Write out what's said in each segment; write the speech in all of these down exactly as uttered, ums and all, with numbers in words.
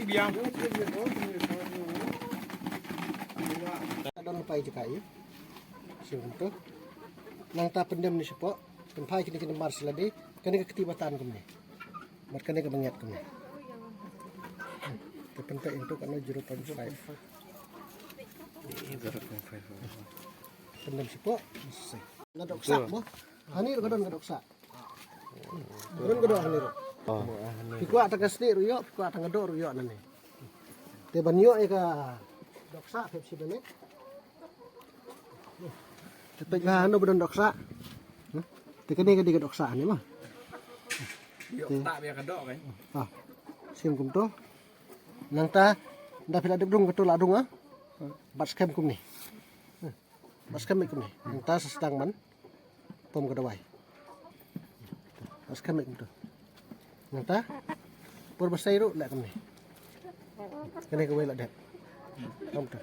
Ka don lypa ïa jaka ïa. Sngewthuh. Nangta pyndem ne shapoh. Pynphai kine ki nambar sha lade. Kane ka kti ba tan kumne. Bad kane kaba ngiat kumne. Te pynpeit ïa u katno, zero point five. Pyndem shapoh. Nga dohksah mo. Hangne ruh ka don ka dohksah. Don ka doh hangne ruh. Phi kwah tang ka snieh ruh ïoh, phi kwah tang ka doh ruh ïoh nangne. Te ban ïoh ïa ka dohksah, phi hap shim nangne. Te peit ba hano ba don dohksah. Hmm? Te kane ka dei ka dohksah ne ma. Ïoh, te tak biang ka doh kan. Ah. Shim kumto. Nangta, nda phi la dep dung kato la dung ah. Bat skhem kumne. Hmm. Bat skhem kumne. Nangta sa sdang ban pom ka dawai. Bat skhem kumto. Nangta por ba sei ruh leh kumne. Kane kawei la dep. Kumto.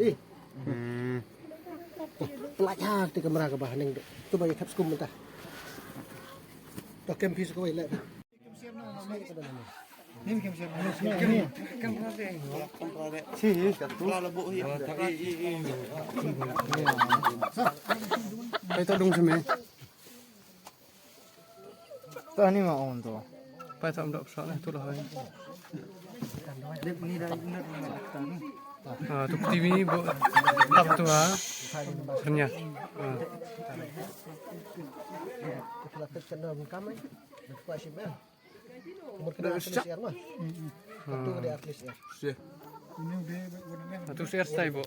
Ih. Hmm. Pynlait ha te kamra kaba haneng. Tu ba ïa thap skum mynta. To kem phi sa kawei leh. Pai to dung seme. To ani ma on to. Pai to am dok sa tu lah. Ah, tu T V bo tap tu ha. Ternyata. Ah. Atu share style bo.